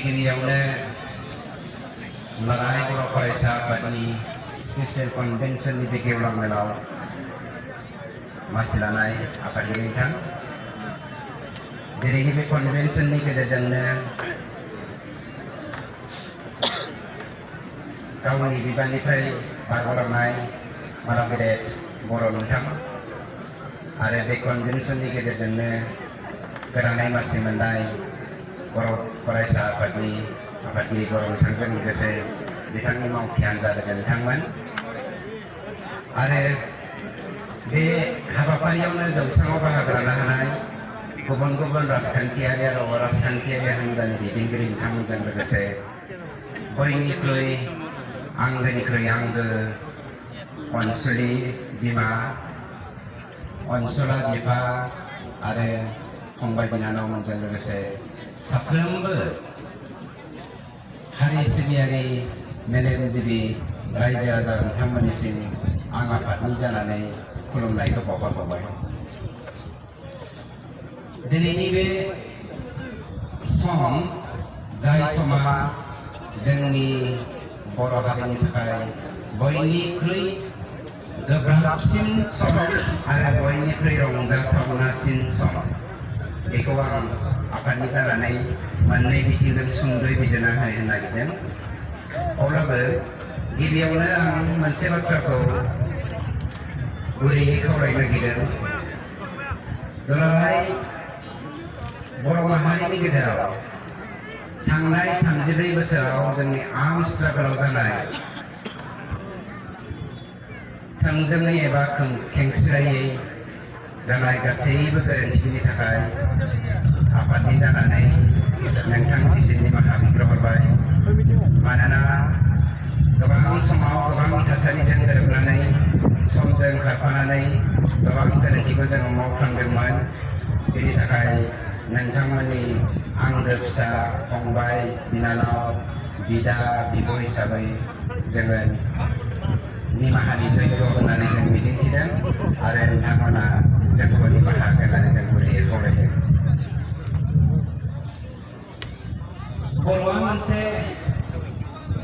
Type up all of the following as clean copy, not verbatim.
गिबियावनो दुलाराय बर' फरायसा आफादनि स्पेसियेल कनभेनसननि बे गेवलां मेलाव मासि लानाय आफादगिरि बिथां दिनैनि बे कनभेनसननि गेजेरजोंनो गावनि बिबाननिफ्राय बारग'लांनाय माराव गेदेर बर' नोंथां आरो बे कनभेनसननि गेजेरजोंनो गोदानै मासि मोननाय बर' फरायसा आफादनि आफादगिरि बर' नोंथांजों लोगोसे बिथांनि मावथि हान्जा लोगो नोंथांमोन आरो बे हाबाफारियावनो जौसाङाव बाहागो लानो हानाय गुबुन गुबुन राजखान्थियारि आरो अराजखान्थियारि हान्जानि दैदेनगिरि बिथांमोनजों लोगोसे बयनिख्रुइ आंगोनिख्रुइ आंगो अनसुलि बिमा अनसुला बिफा आरो फंबाय बिनानावमोनजों लोगोसे साफ्रोमबो हारि सिबियारि मेलेमजिबि रायजो राजा नोंथांमोननिसिम आं आफादनि जानानै खुलुमनायखौ बावहरबावबाय। दिनैनि बे सम जाय समा जोंनि बर' हारिनि थाखाय बयनिख्रुइ गोब्राबसिन सम आरो बयनिख्रुइ रंजाथावनासिन सम बेखौ आं आफादनि जानानै मोननै बिथिंजों सुंद'यै बिजिरना होनो नागिरदों। अब्लाबो गिबियावनो आं मोनसे बाथ्राखौ गुरैयै खावलायनो नागिरदों। दुलाराय बर' माहारिनि गेजेराव थांनाय 34 बोसोराव जोंनि आर्म स्ट्रागलआव जानाय थोंजोङै एबा खेंसालियायै जानाय गासैबो गोरोन्थिनि थाखाय आफादनि जानानै नोंथांनिसिम निमाहा बिग्रोहरबाय। मानोना गोबां समाव गोबां थासारिजों गोरोबनानै समजों खारफानानै गोबां गोरोन्थिखौ जोङो मावफ्लांदोंमोन। बेनि थाखाय नोंथांमोननि आंगो फिसा फंबाय बिनानाव बिदा बिब' हिसाबै जोङो निमाहानि जयग' होननानै जों मिजिंथिदों आरो नोंथांमोना जोंखौ निमाहा होनानै जों गुरैयै खावलायदों। बर'आ मोनसे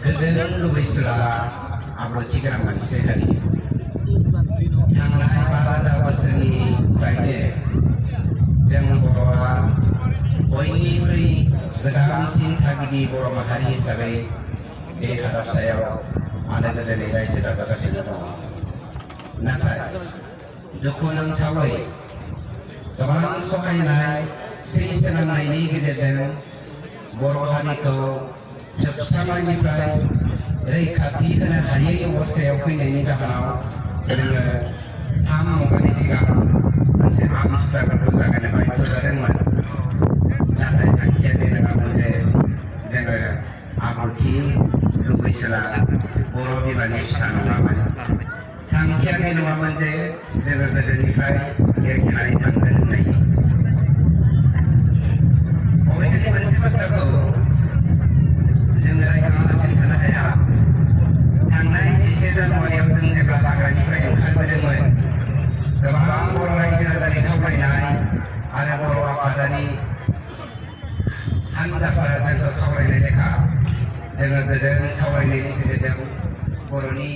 गोजोन लुबैसुला आब्रुथि गोनां मोनसे हारि। थांनाय 12,000 बोसोरनिफ्रायनो जों बर'आ बयनिख्रुइ गोजामसिन थागिबि बर' माहारि हिसाबै बे हादाबसायाव आलो गोजोनै रायजो जाबोगासिनो दङ। नाथाय दुखुनांथावै गोबां सहायनाय सैसोनांनायनि गेजेरजों बर' हारिखौ जोबस्रांनायनिफ्राय रैखाथि होनो हायै अबस्थायाव फैनायनि जाहोनाव जोङो 3 मुगानि सिगां मोनसे आर्म स्ट्रागलखौ जागायनो बाध्य जादोंमोन। नाथाय थांखिया बे नङामोन जे जोङो आब्रुथि लुबैसुला बर' बिमानि फिसा नङामोन। थांखिया बे नङामोन जे जोङो गोजोननिफ्राय एरखेनानै थांगोन होननायनि। बबेखानि मोनसे बाथ्राखौ जोङो रायखाङालासिनो थानो हाया। थांनाय 10 जानुवारियाव जों जेब्ला हाग्रानिफ्राय ओंखारबोदोंमोन गोबां बर' रायजो राजानि खावलायनाय आरो बर' आफादारि हान्जाफोरा जोंखौ खावलायनाय लेखा जोङो गोजोन सावरायनायनि गेजेरजों बर'नि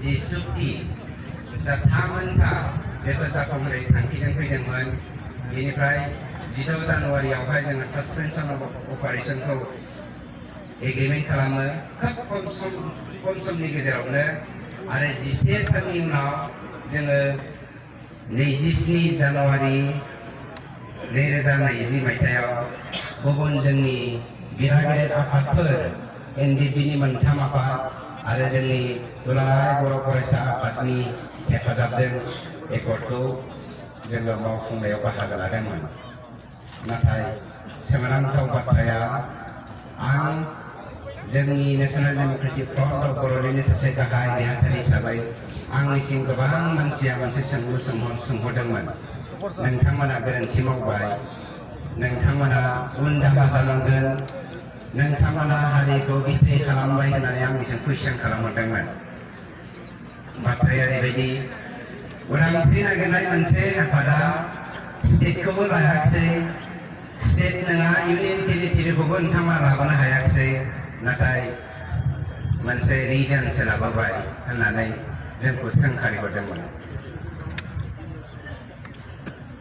जि सुक्ति जा थामोनथा बेखौ जाफुंहोनाय थांखिजों फैदोंमोन। बेनिफ्राय 16 जानुवारियावहाय जोङो सासपेनसन अपारेशनखौ एग्रिमेन्ट खालामो खोब खम समनि गेजेरावनो आरो 11 साननि उनाव जोङो 27 जानुवारि 2020 मायथाइयाव गुबुन जोंनि बिरागिरि आफादफोर NDPनि 3 आफाद आरो जोंनि दुलाराय बर' फरायसा आफादनि हेफाजाबजों एकर्डखौ जोङो मावफुंनायाव बाहागो लादोंमोन। नाथाय सोमोनांथाव बाथ्राया आं जोंनि नेशनेल डेम'क्रेटिक फ्रन्ट अफ बर'लेण्डनि सासे गाहाय नेहाथारि हिसाबै आंनिसिम गोबां मानसिया मोनसे सोंलु सोंहरदोंमोन। नोंथांमोना गोरोन्थि मावबाय, नोंथांमोना उन दाहा जानांगोन, नोंथांमोना हारिखौ बिथै खालामबाय होननानै आंनिसिम कुइसन खालामहरदोंमोन। बाथ्राया ओरैबायदि उदांस्रि नागिरनाय मोनसे आफादा स्टेटखौबो लायाखिसै स्टेट नङा इउनियन टेरिटरिखौबो नोंथांमोना लाबोनो हायाखिसै नाथाय मोनसे रिजनसो लाबोबाय होननानै जोंखौ सोंखारिहरदोंमोन।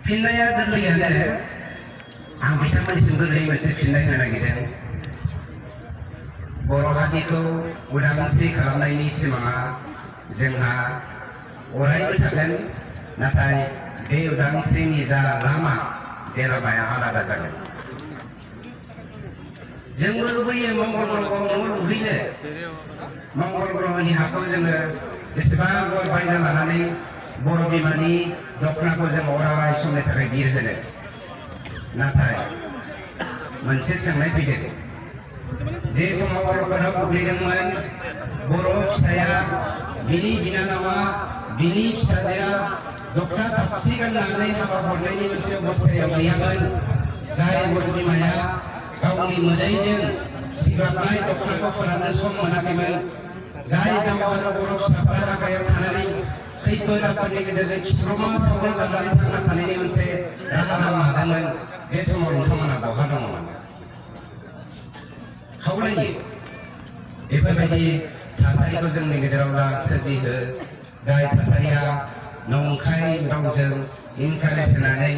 फिननाया गोरलैयानो आं बिथांमोनसिम गोरलै मोनसे फिननाय होनो नागिरदों। बर' हारिखौ उदांस्रि खालामनायनि सिमाङा जोंहा अरायबो थागोन, नाथाय बे उदांस्रिनि जा लामा बे लामाया आलादा जागोन। जोंबो लुबैयो मंगल ग्रहआव न' लुहैनो, मंगल ग्रहनि हाखौ जोङो बेसेबां गय बायना लानानै बर' बिमानि दखनाखौ जों अराय समनि थाखाय बिर होनो। नाथाय मोनसे सोंनाय फैदों, जे समाव बर'फोरा गोग्लैदोंमोन, बर' फिसाया बिनि बिनानावा बिनि फिसाजोआ दखना थावसि गाननानै हाबा हरनायनि मोनसे अबस्थायाव गैयामोन। जाय बर' बिमाया गावनि मोदैजों सिग्राबनाय दखनाखौ फोराननो सम मोनाखैमोन, जाय दावहारु बर' फिसाफोरा हाग्रायाव थानानै खैफोद आफोदनि गेजेरजों खिथ्रमा सावना जानानै थांना थानायनि मोनसे राहा लामा लादोंमोन, बे समाव नोंथांमोना बहा दङमोन? खावलायो बेफोरबायदि थासारिखौ जोंनि गेजेराव दा सोरजिहो, जाय थासारिया नंखाय रावजों इनकारेज होनानै,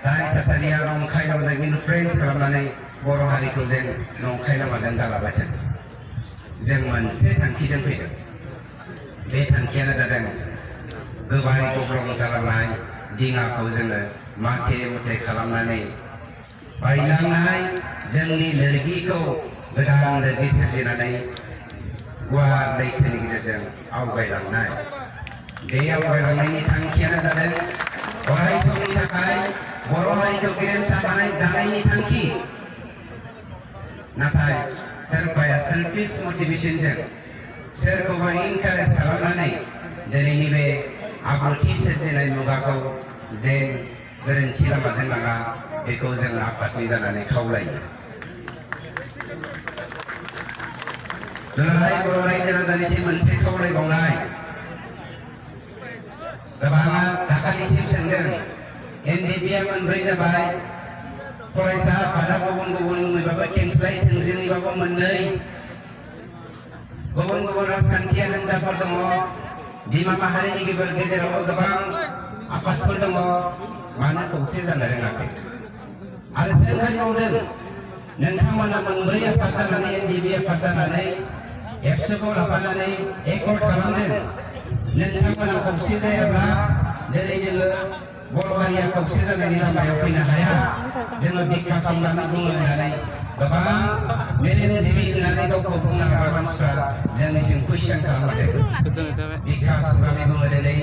जाय थासारिया नंखाय रावजों इनफ्लुयेन्स खालामनानै बर' हारिखौ जों नंखाय लामाजों गालाबायथों। जों मोनसे थांखिजों फैदों, बे थांखियानो जादों गोबाय गब्लं जालांनाय दिङाखौ जोङो माथे मुथे खालामनानै बायलांनाय जोंनि लोरगिखौ गोदान लोरगि सोरजिनानै गुवार लैथोनि गेजेरजों आवगायलांनाय। बे आवगायलांनायनि थांखियानो जादों अराय समनि थाखाय बर' हारिखौ गेरेमसा दानायनि थांखि। नाथाय सोरबाया सेल्फिश मटिभेशनजों सोरखौबा इनकारेज खालामनानै दिनैनि बे आब्रुथि सोरजिनाय मुगाखौ जेन गोरोन्थि लामाजों लाङा, बेखौ जों आफादनि जानानै खावलायो। दुलाराय बर' रायजो राजानिसिम मोनसे खावलायबावनाय, गोबाङा दाखालिसिम सोंदों, NDP-आ मोनब्रै जाबाय, फरायसा आफादा गुबुन गुबुन मुङैबाबो खेंस्लाय थोंजोङैबाबो मोननै, गुबुन गुबुन राजखान्थि हान्जाफोर दङ, बिमा माहारिनि गेजेरावबो गोबां आफादफोर दङ, मानो खौसे जानो रोङाखै? आरो सोरखारि मावदों नोंथांमोना मोनब्रै आफाद जानानै NDP आफाद जानानै एबसुखौ लाफानानै एकर्ड खालामदों। नोंथांमोना खौसे जायाब्ला दिनै जोङो बर' हारिया खौसे जानायनि लामायाव फैनो हाया। जोङो बिखा सावनानै बुङो होननानै गोबां मेलेमजिबि होननानै गावखौ बुंनो हाग्रा मानसिफ्रा जोंनिसिम कुइसन खालामदों। बिखा सावनानै बुङो दिनै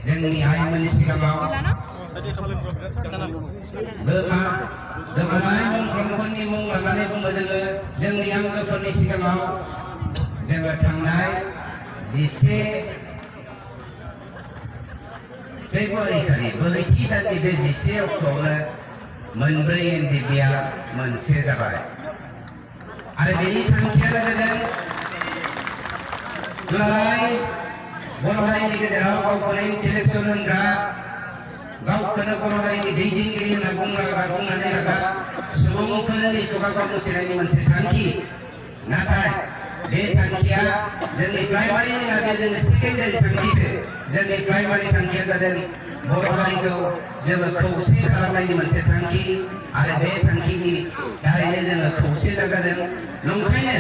जोंनि आइमोननि सिगाङाव गोमानाय मुंख्लंफोरनि मुं लानानै बुङो जोङो जोंनि आंगोफोरनि सिगाङाव जोङो थांनाय 11 फेब्रुवारि खालि बोहैथि दाननि बे 11 अक्ट'आवनो मोनब्रै NDP-आ मोनसे जाबाय। आरो बेनि थांखियानो जादों दुलाराय बर' हारिनि गेजेराव गावखौनो इन्टेलेक्सुवेल होनग्रा, गावखौनो बर' हारिनि दैदेनगिरि होनना बुंनानै लाग्रा सुबुंफोरनि खुगाखौ मुथिनायनि मोनसे थांखि। नाथाय बे थांखिया जोंनि प्राइमारि नङा, बे जोंनि सेकेन्डारि थांखिसो। जोंनि प्राइमारि थांखिया जादों बर' हारिखौ जोङो खौसे खालामनायनि मोनसे थांखि, आरो बे थांखिनि दारैनो जोङो खौसे जागोन। नंखायनो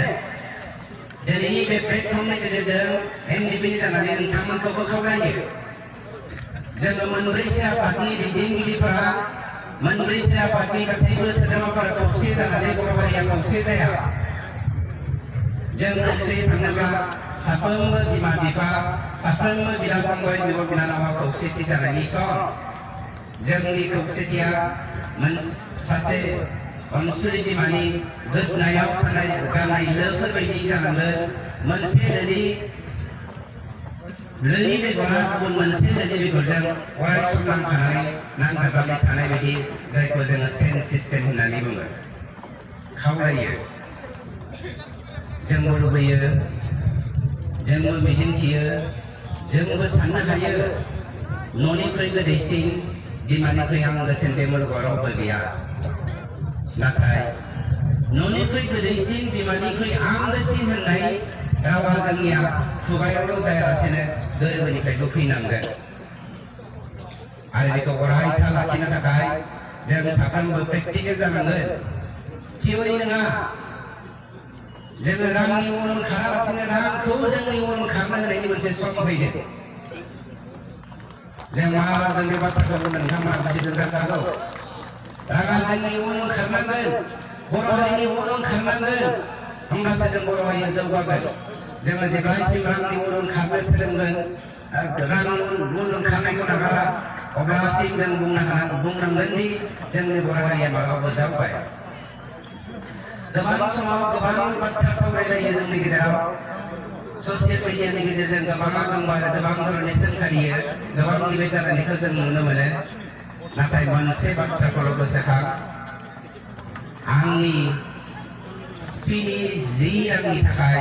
दिनैनि बे प्लेटफर्मनि गेजेरजों NDP जानानै नोंथांमोनखौबो खावलायो, जोङो मोनब्रैसो आफादनि दैदेनगिरिफोरा, मोनब्रैसो आफादनि गासैबो सोद्रोमाफोरा खौसे जानानै बर' हारिया खौसे जाया। जों खौसे थाङोब्ला साफ्रोमबो बिमा बिफा, साफ्रोमबो बिदा फंबाय, बिब' बिनानावा खौसेथि जानायनि सम। जोंनि खौसेथिया सासे अनसुलि बिमानि गोदनायाव सानाय गाननाय लोफोर बायदि जानांगोन। मोनसे लोनि बेगरा गुबुन मोनसे लोनि बेगरजों अराय सम नांफानानै नांजाबनानै थानाय बायदि, जायखौ जोङो सेन सिस्टेम होननानै बुङो। खावलायो, जोंबो लुबैयो, जोंबो मिजिंथियो, जोंबो साननो हायो, न'निख्रुइ गोदैसिन बिमानिख्रुइ आंगोसिन बे मुलुगाव रावबो गैया। नाथाय न'निख्रुइ गोदैसिन बिमानिख्रुइ आंगोसिन होननाय रावा जोंनिया खुगायावल' जायालासेनो गोरबोनिफ्रायबो फैनांगोन आरो बेखौ अरायथा लाखिनो थाखाय जों साफ्रोमबो प्रेक्टिकेल जानांगोन थियरि नङा जोङो रांनि उन उन खारालासिनो रांखौ जोंनि उन उन खारनो होनायनि मोनसे सम फैदों जों मा जोंनि बाथ्राखौ नोंथांमोना बुजिदों जानांगौ राङा जोंनि उन उन खारनांगोन बर' हारिनि उन उन खारनांगोन होमब्लासो जों बर' हारिया जौगागोन जोङो जेब्लासिम रांनि उन उन खारनो सोलोंगोन रांनि उन उन खारनायखौ नागारा अब्लासिम जों बुंनांगोन दि जोंनि बर' हारिया माब्लाबाबो जौगाया गोबां समाव गोबां बाथ्रा सावरायलायो जोंनि गेजेराव ससियेल मिडियानि गेजेरजों गोबाङा दंबा गोबां धरननि सोंखारियो गोबां डिबेट जानायखौ जों नुनो मोनो नाथाय मोनसे बाथ्राखौल' गोसोखां आंनि स्पिनि 10 रांनि थाखाय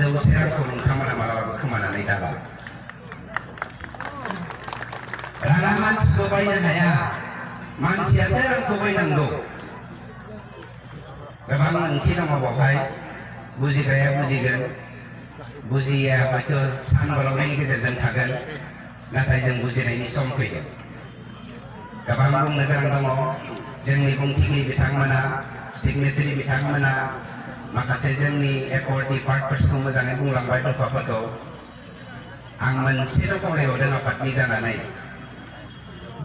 100 रांखौ नोंथांमोना मालाबाबो खोमानानै दाला राङा मानसिखौ बायनो हाया मानसियासो रांखौ बायनांगौ गोबां ओंथि दङ बावहाय बुजिग्राया बुजिगोन बुजिया हयथ' सानबोलावनायनि गेजेरजों थागोन नाथाय जों बुजिनायनि सम फैदों गोबां बुंनो गोनां दङ जोंनि बुंथिगिरि बिथांमोना सिगनेटारि बिथांमोना माखासे जोंनि एकर्डनि पार्टफोरखौ मोजाङै बुंलांबाय दफाफोरखौ आं मोनसेल' खावलायबावदों आफादनि जानानै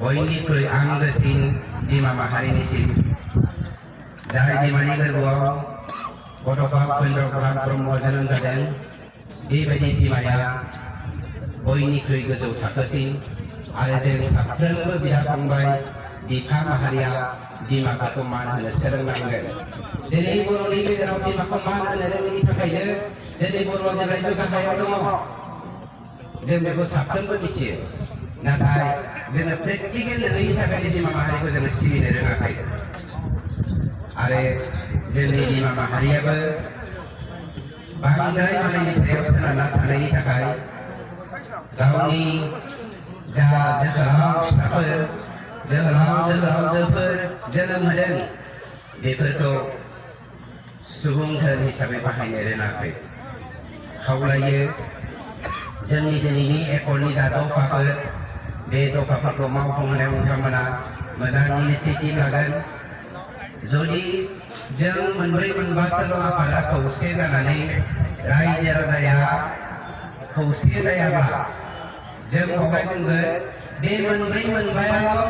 बयनिख्रुइ आंगोसिन बिमा माहारिनिसिम जाय बिमानि गोरबोआव बड'फा उपेन्द्र नाथ ब्रह्म जोनोम जादों बेबायदि बिमाया बयनिख्रुइ गोजौ थाखोसिन आरो जों साफ्रोमबो बिदा फंबाय बिफा माहारिया बिमाखौ मान होनो सोलोंनांगोन दिनै बर'नि गेजेराव बिमाखौ मान होनो रोङैनि थाखायनो दिनै बर'आ जेब्लायबो गाहायाव दङ जों बेखौ साफ्रोमबो मिथियो नाथाय जोङो प्रेक्टिकेल नङैनि थाखायनो बिमा माहारिखौ जोङो सिबिनो रोङाखै आरो जोंनि बिमा माहारियाबो बांद्राय मालायनि सायाव सोनारना थानायनि थाखाय गावनि जा जोहोलाव फिसाफोर जोहोलावजोफोर जोनोम होदों बेफोरखौ सुबुं धोन हिसाबै बाहायनो रोङाखै खावलायो जोंनि दिनैनि एकर्डनि जा दफाफोर बे दफाफोरखौ मावफुंनायाव नोंथांमोना मोजां इनिसिएटिभ लागोन जुदि जों मोनब्रै मोनबासोल' आफादा खौसे जानानै रायजो राजाया खौसे जायाब्ला जों बेवहाय बुंगोन बे मोनब्रै मोनबायाल'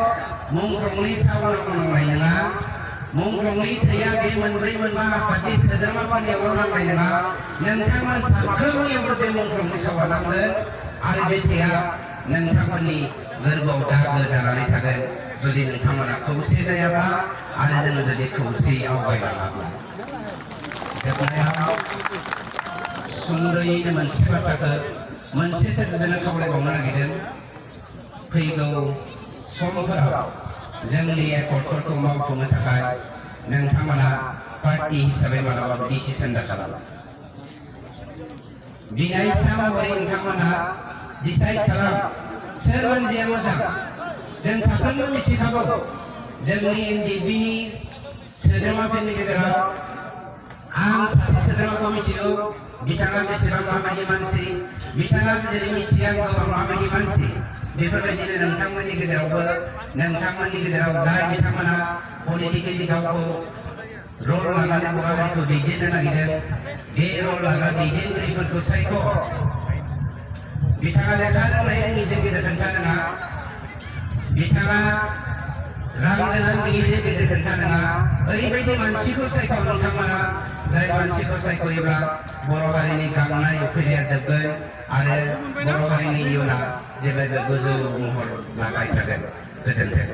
मुंख्रंनि सावनांगौ नांनाय नङा मुंख्रंनि थैया बे मोनब्रै मोनबा आफादनि सोद्रोमाफोरनियावल' नांनाय नङा नोंथांमोन साफ्रोमनियावबो बे मुंख्रंनि सावा नांगोन आरो बे थैया नोंथांमोननि गोरबोआव दागो जानानै थागोन जुदि नोंथांमोना खौसे जायाब्ला आरो जोङो जुदि खौसे आवगायलाङाब्ला जोबनायाव सुंद'यैनो मोनसे बाथ्राखौ मोनसे सोदोबजोंनो खावलायबावनो नागिरदों फैगौ समफोराव जोंनि एकर्डफोरखौ मावफुंनो थाखाय नोंथांमोना पार्टी हिसाबै मालाबाबो डिसिसन दाखालाम बिनायसा महरै नोंथांमोना डिसाइड खालाम सोर मानसिया मोजां जों साफ्रोमबो मिथिखागौ जोंनि एनडिएफबिनि सोद्रोमाफोरनि गेजेराव आं सासे सोद्रोमाखौ मिथिगौ बिथाङा बेसेबां माबायदि मानसि बिथाङा जेरै मिथियो गोबां माबायदि मानसि बेफोरबायदिनो नोंथांमोननि गेजेरावबो नोंथांमोननि गेजेराव जाय बिथांमोना पलिटिकेलि गावखौ रल लानानै बर' हारिखौ दैदेननो नागिरदों बे रल लाग्रा दैदेनगिरिफोरखौ सायख' बिथाङा लेखा रोंनायनि गेजेर खोन्थानोङा बिथाङा रां गोनांनि गेजेर खोन्थानोङा ओरैबायदि मानसिखौ सायख' नोंथांमोना जाय मानसिखौ सायख'योब्ला बर' हारिनि गांनाय उखैनाया जोबगोन आरो बर' हारिनि इयुना जेब्लायबो गोजौ महर लाबाय थागोन गोजोन्थों